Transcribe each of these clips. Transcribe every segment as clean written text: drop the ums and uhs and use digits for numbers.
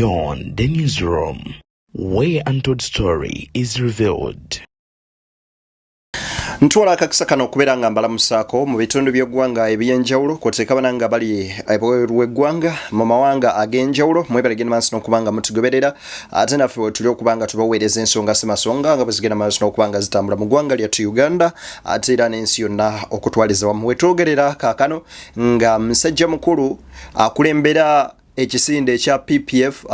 Beyond the Newsroom, where untold story is revealed. Ntwala akakisa kano okubeera nga mbalamusaako mu bitundu by'eggwanga eby'enjawulo, kwoteeka bana nga bali ebweru w'eggwanga, mu mawanga ag'enjawulo. Mwebale genda maaso n'okuba nga mutugoberera, ate naffe wetuli okuba nga tubaweereza ensonga simasonga nga bwe zigenda maaso n'okuba nga zitambula mu ggwanga lyattu Uganda, ate era n'ensi yonna okutwaliza wamu. Wetwogerera kaakano nga musajja mukulu akulembera ekisinde ekya PPF,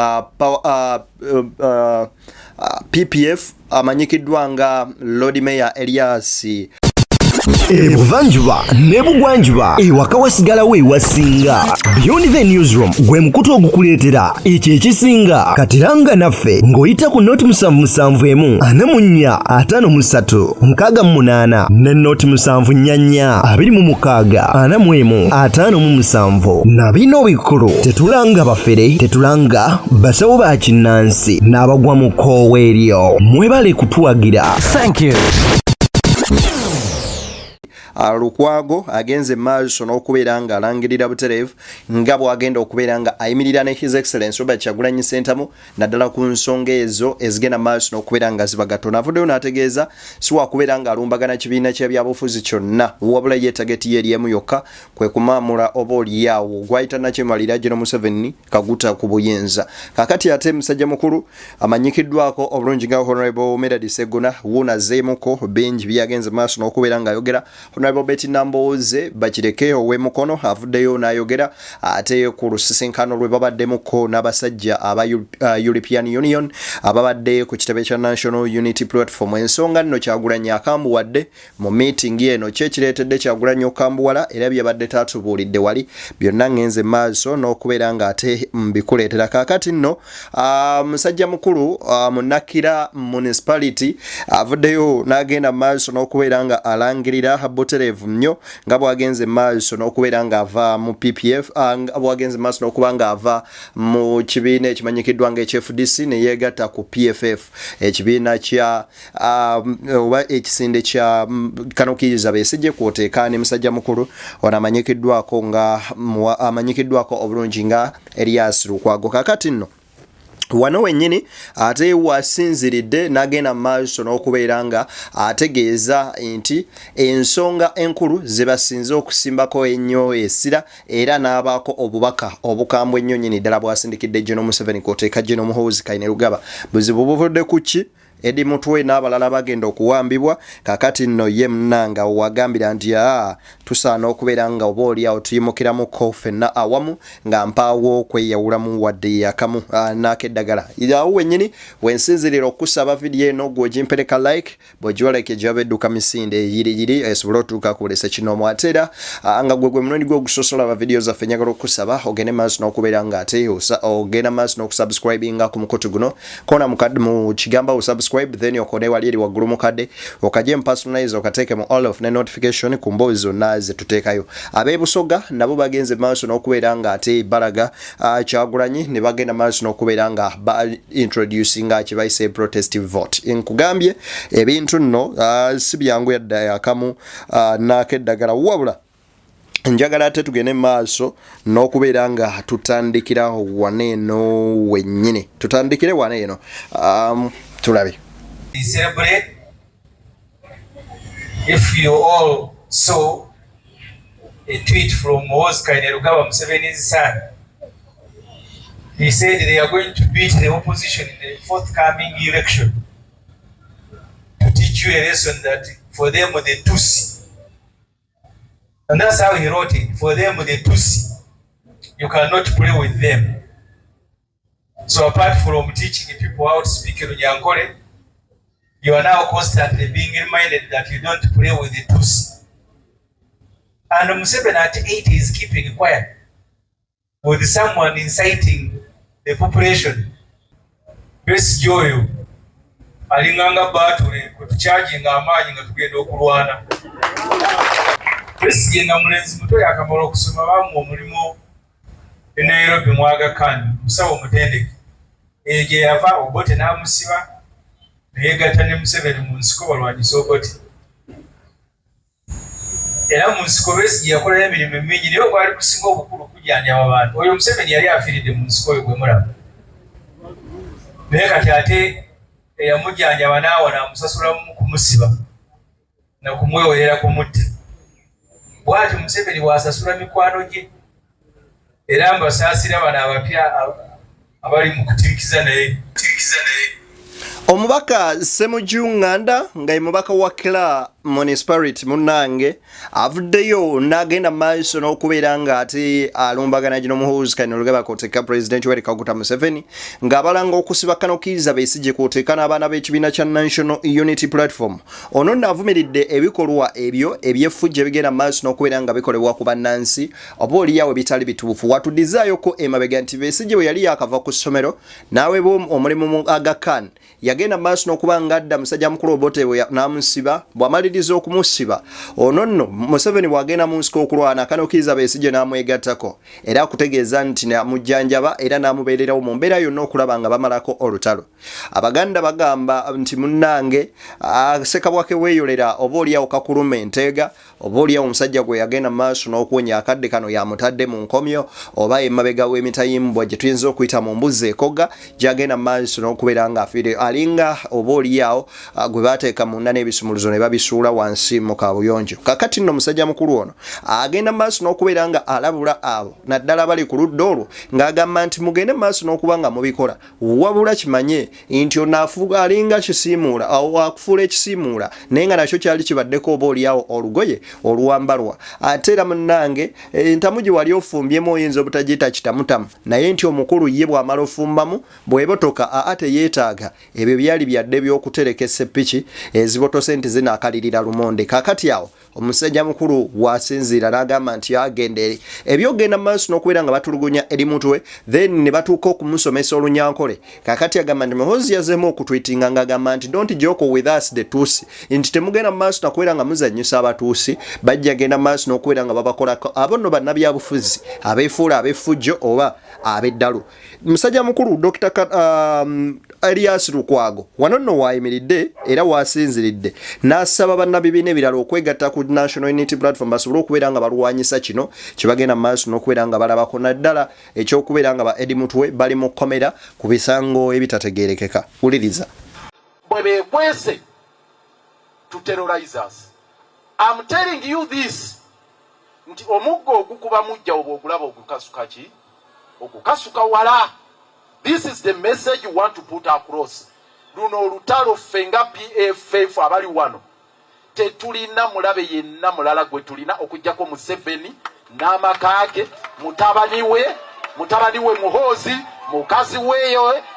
PPF amanyikiddwa nga Lord Mayor Elias. Ebuvanjuba n'ebugwanjuba, ewaka wasigalawo ewasinga. Beyond the Newsroom gwe mukutu ogukuleetera ekyo ekisinga. Katiranga naffe ng'oyita ku 077 44 53 68 ne 074 26 41 57. Na bino bikulu: tetulanga bafere, tetulanga basawo ba kinnansi n'abagwa mu kkoowa eryo. Mwebale kutuwagira. Thank you. Lukwago agenze maaso n'okubeera nga alangirira butereevu nga bw'agenda okubeera nga ayimirira ne His Excellence Robert Kyagulanyi Ssentamu, naddala ku nsonga ezo ezigenda maaso n'okubeera nga zibagatta. Avuddeyo n'ategeeza si wakubeera nga alumbagana kibiina kya byabufuzi kyonna, wabula ye target ye eri emu yokka, kwe kumaamula oba oliawo gwayita nakyemalira General Museveni Kaguta ku buyinza. Kakati ate musajja mukulu amanyikiddwako obulungi nga Honorable Medard Sseggona wuunazeemuko bingi byagenze maaso n'okubeera ng'ayogera. Honorable Betty Nambooze Bakireke ow'emukono avuddeyo n'ayogera ate ku lusisinkano lwe babaddemuko n'abasajja aba European Union ababadde ku kitebe kya National Unity Platform. Ensonga nno Kyagulanyi akambuwadde mu meeting eno. Ki ekireetedde Kyagulanyi okambuwala era byabadde taatubuulidde wali byonna, ngenze maaso n'okubeera ng'ate mbikuleetera. Kaakati nno musajja mukulu munakira municipality avuddeyo n'agenda maaso n'okubeera nga alangirira butereevu nnyo nga bw'agenze maaso n'okubeera ng'ava mu PPF, nga bw'agenze maaso n'okuba ng'ava mu kibiina ekimanyikiddwa nga ekyFDC ne yeegatta ku PFF, ekibiina kya oba ekisinde kya Kanokiriza Besigye, kwoteeka ne musajja mukulu ono amanyikiddwako nga amanyikiddwako obulungi nga Elias Lukwago. Kakati nno wano wennyini ate wasinziridde n'agenda mu maaso n'okubeera nga ategeeza nti ensonga enkulu ze basinze okusimbako ennyo essira, era n'abaako obubaka obukambwe ennyo nnyini ddala bwasindikidde General Museveni kwoteeka General Muhoozi Kainerugaba. Buzibu buvudde ku ki? Eddie Mutwe n'abalala bagenda okuwambibwa. Kakati nno ye munnanga wagambira nti aa tusaana okubeera nga oba oli awo tuyimukiramuko ffenna awamu, nga mpaawo okweyawulamu wadde yakamu n'akeddagala. Awo wennyini wensinzirira okusaba vidiyo eno gw'ogimpereka like, bw'ogiwa like ejaba edduka misinde yiriyiri esobole otuuka ku buli sekinoomu. Ate era nga gwe gwe mulundi gwe ogusosola aba vidiyo zaffe, njagala okukusaba ogende maaso n'okubeera nga ate ogenda maaso n'okusubscribinga ku mukutu guno. Kona mukadde mu kigambo subscribe, then okone wali eri waggulu mukadde okaje personalize, okateeke mu all of ne notification ku mboozi zonna ze tuteekayo. Ab'ebusoga nabo bagenze maaso n'okubeera nga ate balaga Kyagulanyi ne bagenda maaso n'okubeera nga ba introducinga kye bayise protest vote. Nkugambye ebintu nno si byangu yadde akamu n'akeddagala, wabula njagala ate tugende maaso n'okubeera nga tutandikira wano eno wennyini, tutandikire wano eno tulabe. Celebrate. If you all saw a tweet from Muhoozi Kainerugaba, Museveni's son, he said they are going to beat the opposition in the forthcoming election to teach you a lesson that for them the Tutsi. And that's how he wrote it. For them the Tutsi. You cannot play with them. So apart from teaching people how to speak Runyankole, you are now constantly being reminded that you don't play with the Tutsi. And Museveni at 8 is keeping quiet with someone inciting the population. Besigye oyo alinganga battery kwe tucharginga amaanyi nga tugenda okulwana. Besigye nga mulenzi muto yakamala okusoma, bamuwa omulimu e Nairobi mu Aga Khan, musawo omutendeke. Eyo gye yava Obote n'amusiba neyegatta ne Museveni mu nsiko balwanyisa Obote. Era mu nsiko Besigye yakolayo emirimu mingi, naye ogwali kusinga obukulu kujjanjaba bantu. Oyo Museveni yali afiiridde mu nsiko oyo gwe mulaba. Naye kati ate eyamujjanjaba n'awona amusasulamu kumusiba na kumwewerera kumutta. Bw'atyo Museveni bw'asasula mikwano gye era mbasaasira bano abapya abali mu kutikiza naye. Omubaka Ssemuju Nganda nga ye mubaka wa Kira Municipality munnange avuddeyo n'agenda mu maaso n'okubeera ng'ate alumbagana gino Muhoozi Kainerugaba kw'oteeka Pulezidenti Yoweri Kaguta Museveni ng'abalanga okusiba Kano Kiiza Besigye kw'oteeka n'abaana b'ekibiina kya National Unity Platform. Ono nno avumiridde ebikolwa ebyo eby'effujjo ebigenda mu maaso n'okubeera nga bikolebwa ku bannansi oba oliyawo ebitali bituufu. Watuddizaayoko emabega nti Besigye bwe yali yaakava ku ssomero n'aweebwa omulimu mu Aga Khan yagenda mu maaso n'okuba ng'adda musajja mukulu Obote n'amusiba. Bw'amaliriza okumusiba ono nno Museveni bw'agenda mu nsiko okulwana Kano Kiiza Besigye n'amwegattako era akutegeeza nti namujjanjaba era n'amubeererawo mu mbeera yonna okulaba nga bamalako olutalo. Abaganda bagamba nti munnange Ssekabwake weeyolera oba oliawo kakuluma enteega oba oliawo omusajja gwe yagenda mu maaso n'okuwonya akadde kano yamutadde mu nkomyo oba emabega w'emitayimbwa gye tuyinza okuyita mu mbuzi ekoga gyagenda mu maaso n'okubeera ng'afiire alinga oba oliawo gwe baateeka munda n'ebisumuluzo ne babisuula wansi mu kabuyonjo. Kakati nno musajja mukulu ono agenda mu maaso n'okubeera nga alabula abo naddala bali ku ludda olwo ng'agamba nti mugende mu maaso n'okuba nga mubikola wabula kimanye nti ono afuuka alinga kisiimuula awo akufuula ekisiimuula naye nga nakyo kyali kibaddeko oba oliawo olugoye oluwambalwa. Ate era munnange entamu gye wali ofumbyemu oyinza obutagiyita kitamutamu naye nti omukulu ye bw'amala ofumbamu bw'ebotoka aa teyeetaaga ebyo byali byadde by'okuterekesa eppiki ezibotose nti zinaakalirira lumonde. Kaakati awo omusajja mukulu wasinziira n'agamba nti agenda eri ebyokugenda mu maaso n'okubeera nga batulugunya eri mutwe then ne batuuka okumusomesa olunyankole. Kakati agamba nti Muhoozi yazeemu okutwitinga ng'agamba nti don't joke with us the Tutsi, nti temugenda mu maaso nakubeera nga muzannyisa Abatuusi, bajja genda mu maaso n'okubeera nga babakolako. Abo nno bannabyabufuzi abeefuula ab'effujjo oba ab'eddalu. Musajja mukulu Dr. Elias Lukwago wano nno waayimiridde era waasinziridde n'asaba bannabibiina ebirala okwegatta ku National Unity Platform basobole okubeera nga balwanyisa kino kye bagenda mu maaso n'okubeera nga balabako naddala ekyokubeera nga ba Eddie Mutwe bali mu kkomera ku bisango ebitategeerekeka. Wuliriza. Bwe beekwese to terrorize us. I'm telling you this nti omuggo ogukuba mujja oba ogulaba ogukasuka ki ogukasuka wala. This is the message you want to put across. Luno olutalo ffe nga PFF abali wano tetulina mulabe yenna mulala gwe tulina okuggyako Museveni n'amaka ge, mutabani we, mutabani we Muhoozi, mukazi we,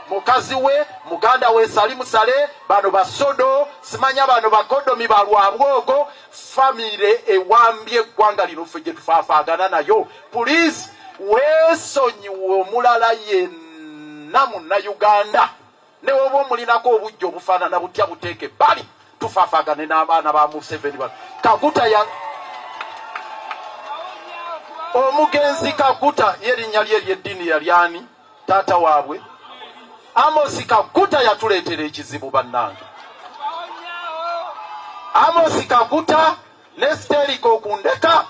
mukazi we, muganda we Salimu Saleh, bano basodo, simanya bano bakodomi ba Lwabwogo, famire ewambye eggwanga lino ffe gye tufaafaagana nayo. Puliisi weesonyiwe omulala yenna munnayuganda ne woba omulinako obujja obufaanana butya buteeke ebbali tufaafagane n'abaana ba Museveni bano. Kaguta ya omugenzi Kaguta ye erinnya lye ery'eddiini yali ani? Taata waabwe Amosi Kaguta yatuleetera ekizibu bannange. Amosi Kaguta ne Sterika okundeka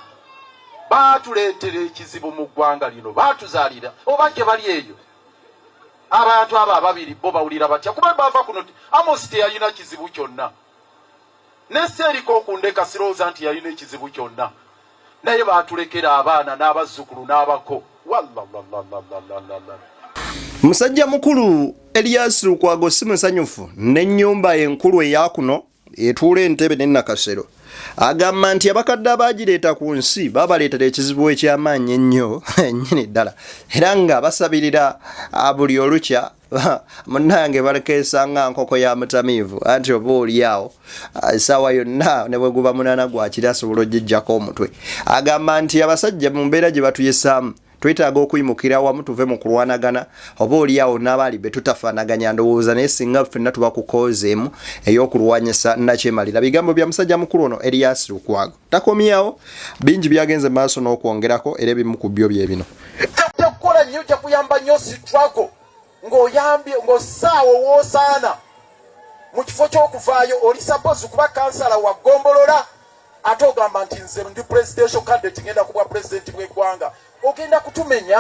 baatuleetera ekizibu mu ggwanga lino, baatuzaalira oba gye bali eyo. Abantu abo ababiri bo bawulira batya? Kuba bava kuno. Amosi teyalina kizibu kyonna, ne Sterika okundeka sirowooza nti yalina ekizibu kyonna, naye baatulekera abaana n'abazzukulu n'abako. Wallalalalalalala. Musajja mukulu Elias Lukwago si musanyufu n'ennyumba enkulu eya kuno etuula Entebbe ne Nakasero. Agamba nti abakadde abaagireeta ku nsi babaleetera ekizibu eky'amaanyi ennyo nnyini ddala era nga basabirira buli olukya munnange balekeesa nga nkoko ya mutamiivu anti oba oli awo essaawa yonna ne bwe guba munaana gwakiri asobola ogiggyako omutwe. Agamba nti abasajja mu mbeera gye batuyisaamu twetaaga okuyimukira awamu tuve mu kulwanagana oba oli awo n'abaali be tutafaanaganya ndowooza naye singa ffenna tuba ku koozi emu ey'okulwanyisa nnakyemalira. Bigambo bya musajja mukulu ono Erias Lukwago. Takomyawo bingi byagenze maaso n'okwongerako era ebimu ku byo bye bino. Tekukola nnyo tekuyamba nnyo struggle ng'oyambye ng'ossaawo w'osaana mu kifo ky'okuvaayo oli suppose kuba kansala wa ggombolola ate ogamba nti nze ndi presidential candidate ngenda kubwa president bw'eggwanga ogenda kutumenya.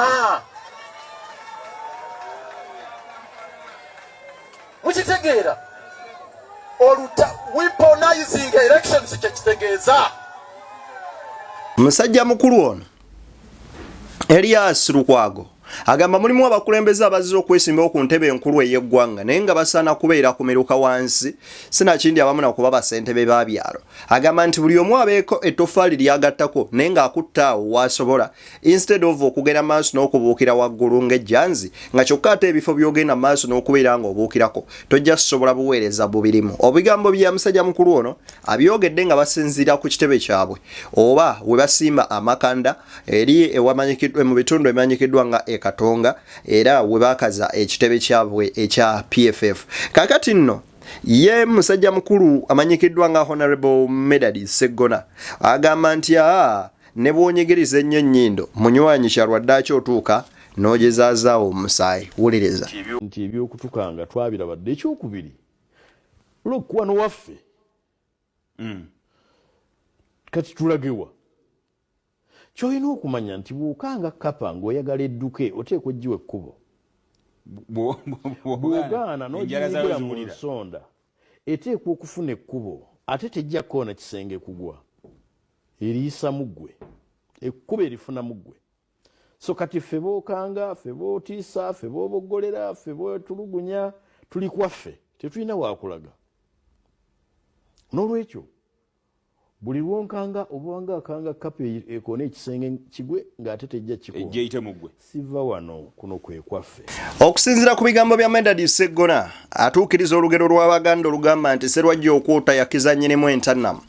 Mukitegeera? Oluta weaponizing elections kyekitegeeza. Musajja mukulu ono Elias Lukwago agamba mulimu abakulembeze abazze okwesimbawo ku ntebe enkulu ey'eggwanga naye nga basaana kubeera ku miruka wansi sinakindi abamu nakuba basentebe ba byalo. Agamba nti buli omu abeeko ettoffaali ly'agattako naye ng'akutte awo w'asobola instead of okugenda maaso n'okubuukira waggulu ng'ejjanzi nga kyokka ate ebifo by'ogenda maaso n'okubeera ng'obuukirako tojja kusobola buweereza bubirimu. Obigambo bya musajja mukulu ono abyogedde nga basinziira ku kitebe kyabwe oba we basimba amakanda eri ewamanyikiddwa mu bitundu ebimanyikiddwa nga e Katonga era we baakaza ekitebe kyabwe ekya PFF. Kaakati nno ye musajja mukulu amanyikiddwa nga Honorable Medard Sseggona agamba nti aa ne bw'onyigiriza ennyo ennyindo munywanyi kyalwaddaaki otuuka n'ogizaazaawo omusaayi. Wuliriza. Nti ebyokutukanga twabiraba dda. Ekyokubiri, look, wano waffe kati tulagewa. Kyolina okumanya nti bw'okanga kapa ng'oyagala edduke, oteekwa ogiwa ekkubo. Bw'ogaana n'oginyigira mu nsonda, eteekwa okufuna ekkubo, ate tejja kukoona kisenge kugwa, eriyisa mu ggwe, ekkubo erifuna mu ggwe. So kati ffe bookanga, ffe bootiisa, ffe booboggolera, ffe bootulugunya, tuli kwaffe, tetulina waakulaga. N'olwekyo buli lwonkanga obanga akanga kapa ekoona ekisenge kigwe ng'ate tejja kikoona, siva wano, kuno kwe kwaffe. Okusinziira ku bigambo bya Medard Sseggona, atuukiriza olugero lw'Abaganda olugamba nti Sserwajja okwota yakiza nnyinimu entannamu,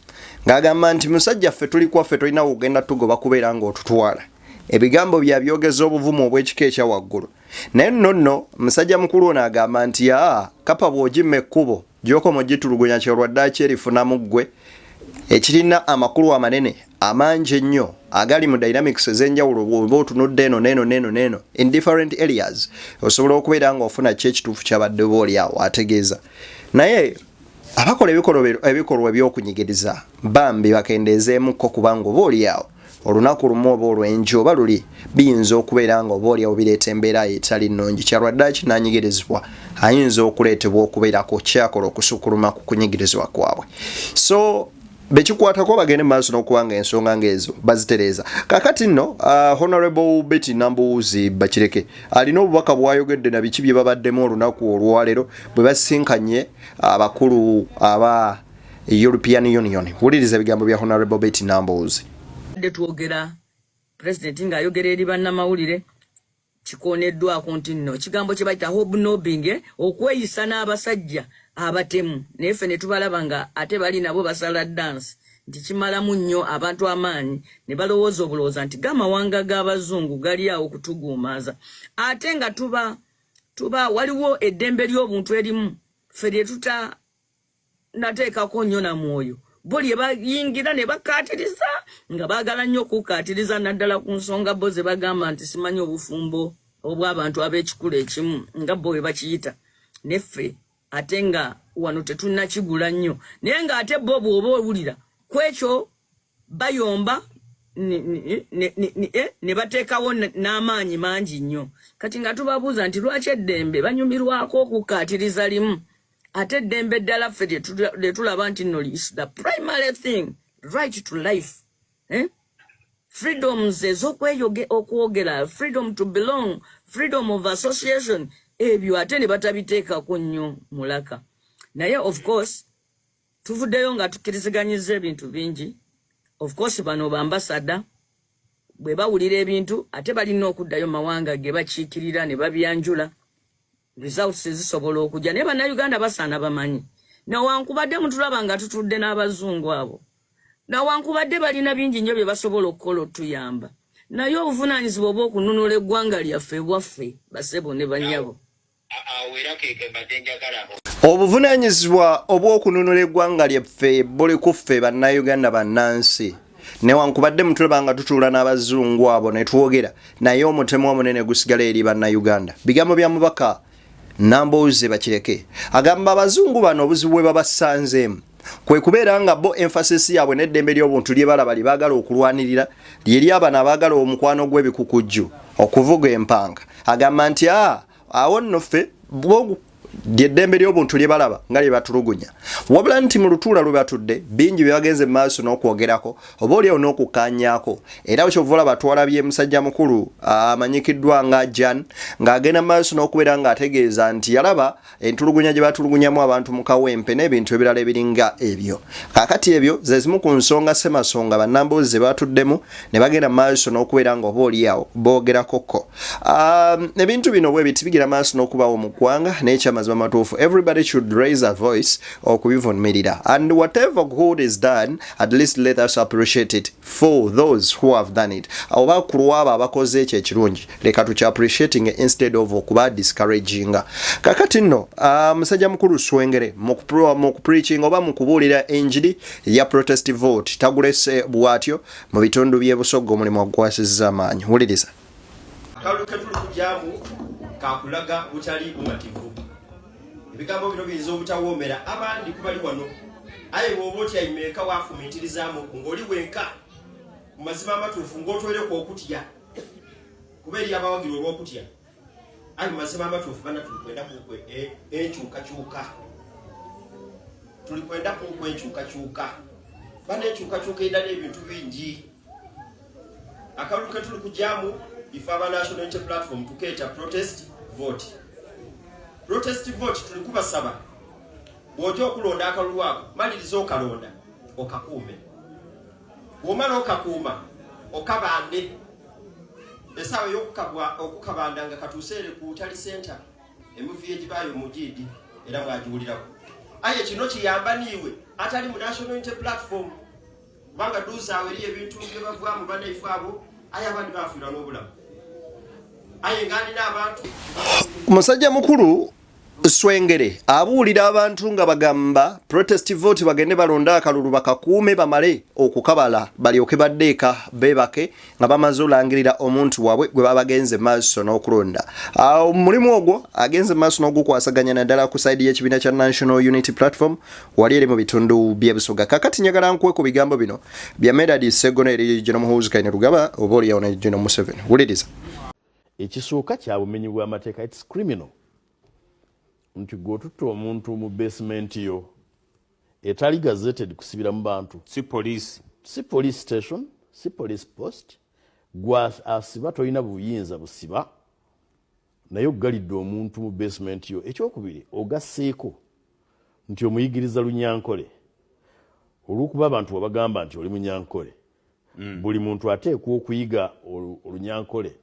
ng'agamba nti musajja ffe tuli kwaffe, tolina wogenda tugoba kubeera ng'otutwala. Ebigambo bye abyogeza obuvumu obw'ekika ekya waggulu. Naye nno nno musajja mukulu ono agamba nti aa kapa bw'ogimma ekkubo gy'okoma ogitulugunya kyolwaddaaki erifunamu ggwe, ekirina amakulu amanene amangi ennyo agali mu dynamics ez'enjawulo. Bw'oba otunudde eno n'eno n'eno n'eno in different areas, osobola okubeera ng'ofuna ki ekituufu kyabadde oba oli awo ategeeza. Naye abakola ebikolwa eby'okunyigiriza bambi bakendeezeemukko, kubanga oba oli awo olunaku lumu oba olw'enju oba luli biyinza okubeera nga oba oli awo bireeta embeera etali nnungi. Kyalwaddaaki n'anyigirizibwa ayinza okuleetebwa okubeerako kyakola okusukkuluma ku kunyigirizibwa kwabwe. So bekikwatako bagende maaso n'okuba nga ensonga ng'ezo bazitereeza. Kakati nno Honorable Betty Nambuuzi Bakireke alina obubaka bw'ayogedde na biki bye babaddemu olunaku olwaleero bwe basinkanye abakulu aba European Union. Wuliriza ebigambo bya Honorable Betty Nambuuzi. Twogera pulezidenti ng'ayogera eri bannamawulire, kikooneddwako nti nno ekigambo kye bayita hobnobbing, okweyisa n'abasajja abatemu, naye ffe ne tubalaba nga ate bali nabo basala dance, nti kimalamu nnyo abantu amaanyi ne balowooza obulowooza nti g'amawanga g'abazungu gali awo kutuguumaaza, ate nga tuba tuba waliwo eddembe ly'obuntu erimu ffe lye tuta nateekako nnyo na mwoyo, bo lye bayingira ne bakkaatiriza nga baagala nnyo okukkaatiriza, naddala ku nsonga bo ze bagamba nti simanyi obufumbo obw'abantu ab'ekikula ekimu nga bo bwe bakiyita, neffe ate nga wano tetunnakigula nnyo, naye ng'ate bo bw'oba owulira ku ekyo bayomba ne bateekawo n'amaanyi mangi nnyo. Kati nga tubabuuza nti lwaki eddembe banyumirwako okukkaatiriza limu, ate eddembe eddala ffe lye tulaba nti nno is the primary thing, right to life, eh? Freedoms ez'okweyoge okwogera, freedom to belong, freedom of association, ebyo ate ne batabiteekako nnyo mulaka. Naye of course tuvuddeyo nga tukkiriziganyiza ebintu bingi. Of course bano bambasada bwe bawulira ebintu ate balina okuddayo mawanga ge bakiikirira ne babyanjula, results zisobola okujja. Naye Bannayuganda basaana bamanyi, newankubadde mutulaba nga tutudde n'abazungu abo, nawankubadde balina bingi nnyo bye basobola okukola otuyamba, naye obuvunaanyizibwa obw'okununula eggwanga lyaffe bwaffe, basebo ne bannyabo. Obuvunaanyizibwa obw'okununula eggwanga lyaffe buli ku ffe Bannayuganda bannansi. Newankubadde mutulaba nga tutuula n'abazungu abo ne twogera, naye omutemu omunene gusigala eri Bannayuganda. Bigambo bya mubaka Nambooze Bakireke. Agamba abazungu bano obuzibu bwe babasanzeemu kwe kubeera nga bo emphasis yaabwe n'eddembe ly'obuntu lye balaba lye baagala okulwanirira lye ly'abano abaagala omukwano gw'ebikukujju okuvuga empanga. Agamba nti awo nno ffe bo Lyeddembe ly'obuntu lye balaba nga lye batulugunya, wabula nti mu lutuula lwe batudde bingi bye bagenze mu maaso n'okwogerako oba oliawo n'okukkaanyaako. Era kyova olaba twalabye musajja mukulu amanyikiddwa nga Jan ng'agenda mu maaso n'okubeera ng'ategeeza nti yalaba entulugunya gye batulugunyamu abantu mu Kawempe n'ebintu ebirala ebiringa ebyo. Kaakati ebyo ze zimu ku nsonga ssemasonga bannamboozi ze batuddemu ne bagenda mu maaso n'okubeera nga oba oliawo boogerakokko. Ebintu bino bwe biti bigira maaso n'okubaawo mu ggwanga, naye ekyamazima matuufu, everybody should raise a voice okubivumirira, and whatever good is done, at least let us appreciate it for those who have done it, oba ku lwabo abakoze ekyo ekirungi, leka tukya appreciating instead of okuba discouraginga. Kakati nno musajja mukulu Swengere mu kupreaching oba mu kubuulira enjiri ya protest vote tagulese bwatyo mu bitundu by'e Busoga, omulimu agwasizza amaanyi. Wuliriza. Akalulu ke tuli kujyamu kakulaga butali bumativu. Ebigambo bino biyinza obutawoomera abandi kubali wano, aye bw'oba otyaime eka waafumiitirizaamu ng'oli wenka, mu mazima amatuufu ng'otwereku okutya, kuba eri abawagira olw'okutya, aye mu mazima amatuufu bana tuli kwenda kuku enkyukakyuka, tuli kwenda kuku enkyukakyuka bana, enkyukakyuka edala ebintu bingi. Akalulu ke tuli kujyamu ife aba National Unity Platform tukeeta protest vote. Protest vote, tuli kubasaba bw'ojja okulonda akalulu ako, maliriza okalonda, okakuume. Bw'omala okakuuma, okabande. Essaawa ey'okukabwa okukabanda nga katuuse ere ku tally center, emivuyo egibaayo mugiidi era mwagiwulirako. Aye kino kiyamba niiwe atali mu National Unity Platform, kubanga duuzi awo eriyo ebintu bye bavaamu banaife abo, aye abandi bafiirwa n'obulamu, aye nga ndina abantu. Musajja mukulu Swengere abuulira abantu nga bagamba protest vote, bagende balonde akalulu, bakakuume, bamale okukabala balyoke badde eka beebake nga bamaze olangirira omuntu waabwe gwe baba bagenze maaso n'okulonda. Omulimu ogwo agenze maaso n'ogukwasaganya naddala ku side y'ekibiina kya National Unity Platform wali eri mu bitundu by'e Busoga. Kakati njagala nkuwe ku bigambo bino bya Medard Sseggona eri General Muhoozi Kainerugaba oba oliawo ne General Museveni. Wuliriza. Ekisooka kya bumenyi bw'amateeka, it's criminal, nti gwe otutta omuntu mu basement yo etali gazetted kusibira mu bantu. Si police. Si police station, si police post. Gwe asiba tolina buyinza busiba, naye ogalidde omuntu mu basement yo. Ekyokubiri, ogasseeko nti omuyigiriza Lunyankole, olwokuba abantu wabagamba nti oli Munyankole, buli muntu ateekwa okuyiga Olunyankole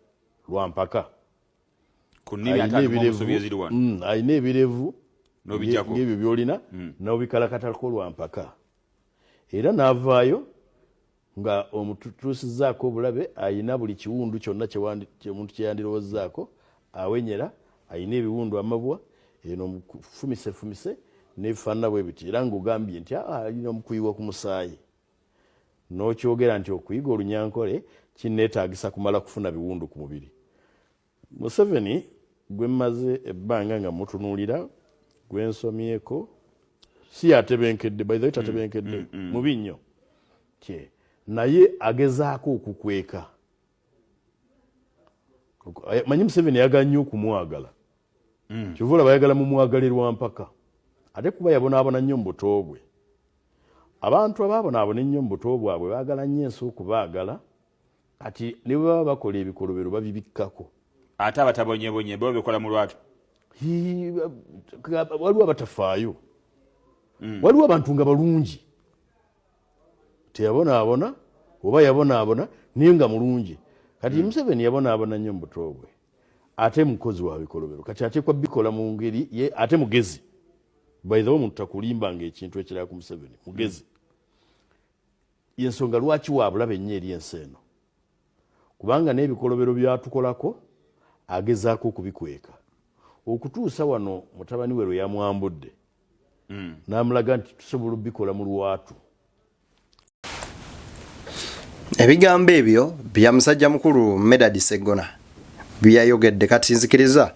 lwampaka. Ku nnimi 50 mu eziri wano. Alina ebirevu N'obiggyako. ng'ebyo byolina, n'obikalakatako lwampaka, era n'avaayo nga omutuusizaako obulabe. Ayina buli kiwundu kyonna omuntu kyeyandirowoozaako, awenyera, ayina ebiwundu, amabwa eno mufumisefumise n'ebifaanana bwe biti, era ng'ogambye nti, "Ah, alina omukuyiwa ku musaayi," n'okyogera nti okuyiga Olunyankole kinneetaagisa kumala kufuna biwundu ku mubiri. Museveni gwe mmaze ebbanga nga mutunuulira, gwe nsomyeko, si yatebenkedde, by the way tatebenkedde, mubi nnyo kye, naye agezaako okukweka. Manyi Museveni ayagala nnyo okumwagala, kyova olaba ayagala mumwagale lwampaka, ate kuba yabonaabona nnyo mu buto bwe. Abantu abaabonaabona ennyo mu buto bwabwe baagala nnyo ensi okubaagala. Kati ne bwe baba bakola ebikolobero babibikkako. Ate abatabonyebonye bo bikola mu lwatu. Waliwo abatafaayo. Waliwo abantu nga balungi, teyabonaabona oba yabonaabona naye nga mulungi. Kati Museveni yabonaabona nnyo mu buto bwe, ate mukozi wa bikolobero, kati ateekwa bikola mu ngeri ye, ate mugezi. By the way, omuntu takulimba nga ekintu ekirala ku Museveni, mugezi. Yensonga lwaki waabulabe ennyo eri ensi eno, kubanga n'ebikolobero byatukolako agezaako okubikweka okutuusa wano mutabani we lwe yamwambudde n'amulaga nti tusobola obikola mu lwatu. Ebigambo ebyo bya musajja mukulu Medard Sseggona byayogedde. Kati nzikiriza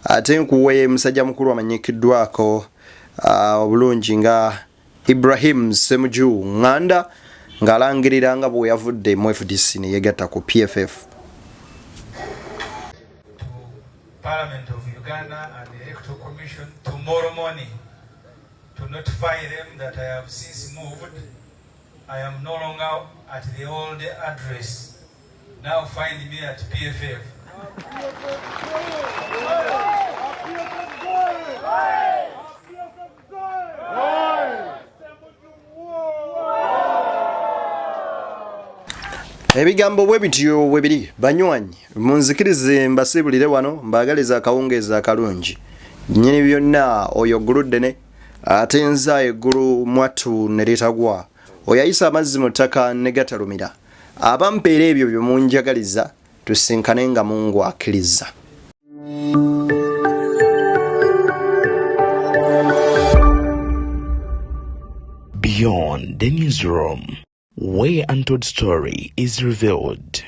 ate nkuwe musajja mukulu amanyikiddwako obulungi nga Ibrahim Ssemujju Nganda ng'alangirira nga bwe yavudde mu FDC ne yegatta ku PFF. Parliament of Uganda and the Electoral Commission to tomorrow morning to notify them that I have since moved. I am no longer at the old address. Now find me at PFF. Ebigambo bwe bityo bwe biri banywanyi munzikirize mbasiibulire wano mbaagaliza akawungeezi akalungi nnyini byonna oyo gguluddene ate nza eggulu mwattu ne litagwa oyo ayisa amazzi mu ttaka ne gatalumira abampeera ebyo bye munjagaliza tusinkane nga mungu akkiriza. Beyond the newsroom, where untold story is revealed.